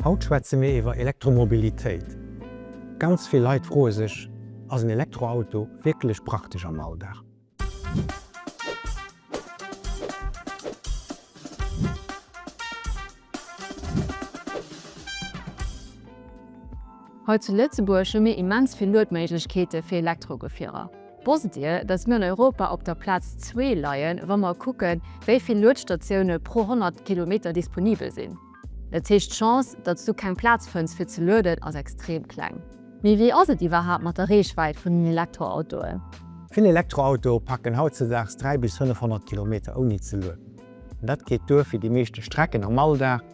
Haut schwätze mir iwwer Elektromobilitéit. Ganz vill Leit froe sech, Ass en Elektroauto wierklech praktesch am Alldag? Hei zu Lëtzebuerg hu mir immens vill Luedméiglechkeete fir Elektrogefierer. Wosst Dir, dass mir an Europa op der Plaz zwee leien, wa mer kucken, wéi vill Luedstatioune pro 100 Kilometer disponibel sinn? Dat heescht, d'Chance, datt s du keng Plaz fënns fir ze lueden, ass extrem kleng. Mee wéi ass et iwwerhaapt mat der Reechwäit vun den Elektroautoen? Vill Elektroautoe packen hautzedaags 3 bis 500 Kilometer ouni ze lueden. Dat geet duer fir déi meeschte Strecken am Alldag,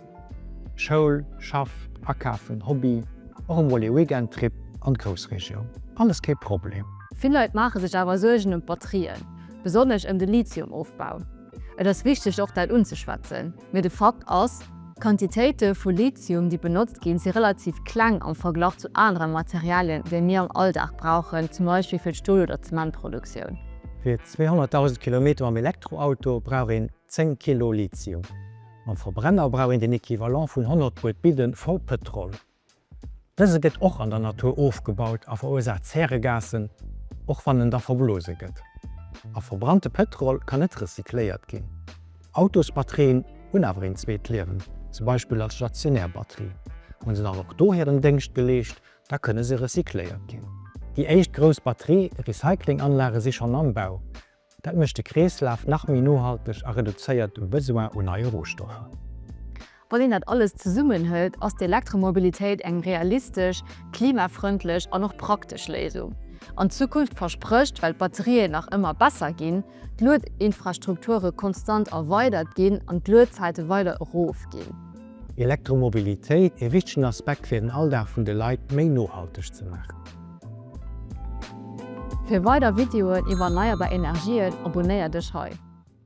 Schoul, Schaff, Akafen, Hobby, och emol ee Weekendtrip an d'Groussregioun. Alles kee Problem. Vill Leit maache sech awer Suergen ëm d'Batterien, besonnesch ëm de Lithiumofbau. Et ass wichteg och dat unzeschwätzen, mee de Fakt ass, D'Quantitéite vu Lithium, déi benotzt ginn, si relativ kleng am Verglach zu anere Materialien, déi mir am Alldag brauchen, zum Beispill fir d'Stol oder d'Zementproduktioun. Fir 200.000 Kilometer mam Elektroauto brauch een 10 Kilo Lithium. Mam Verbrenner brauch een den Equivalent vun 100 Buet Bidden voll Pëtrol. Dëse gëtt och an der Natur ofgebaut a verursaacht Zäregasen, och wann en da verblose gëtt. A verbrannte Pëtrol kann net recycléiert ginn. Autosbatterien hunn awer een zweet Liewen, zum Beispill als stationär Batterie. Hunn se dann och do hiren Déngscht geleescht, da kënne se recycléiert ginn. Déi éischt grouss Batterie-Recycling-Anlage si schonn am Bau. Dat mécht de Kreeslaf nach méi nohalteg a reduzéiert de Besoin un neie Rohstoffer. Wann een dat alles zesummen hëlt, ass d'Elektromobilitéit eng realistesch, klimafrëndlech an och praktesch Léisung. An d'Zukunft versprécht, well d'Batterien nach ëmmer besser ginn, d'Luedinfrastrukture konstant erweidert ginn an d'Luedzäite weider erof ginn. Elektromobilitéit, ee wichtegen Aspekt fir den Alldag vun de Leit méi nohalteg ze maachen. Fir weider Videoen iwwer erneierbar Energien, abonéier dech hei.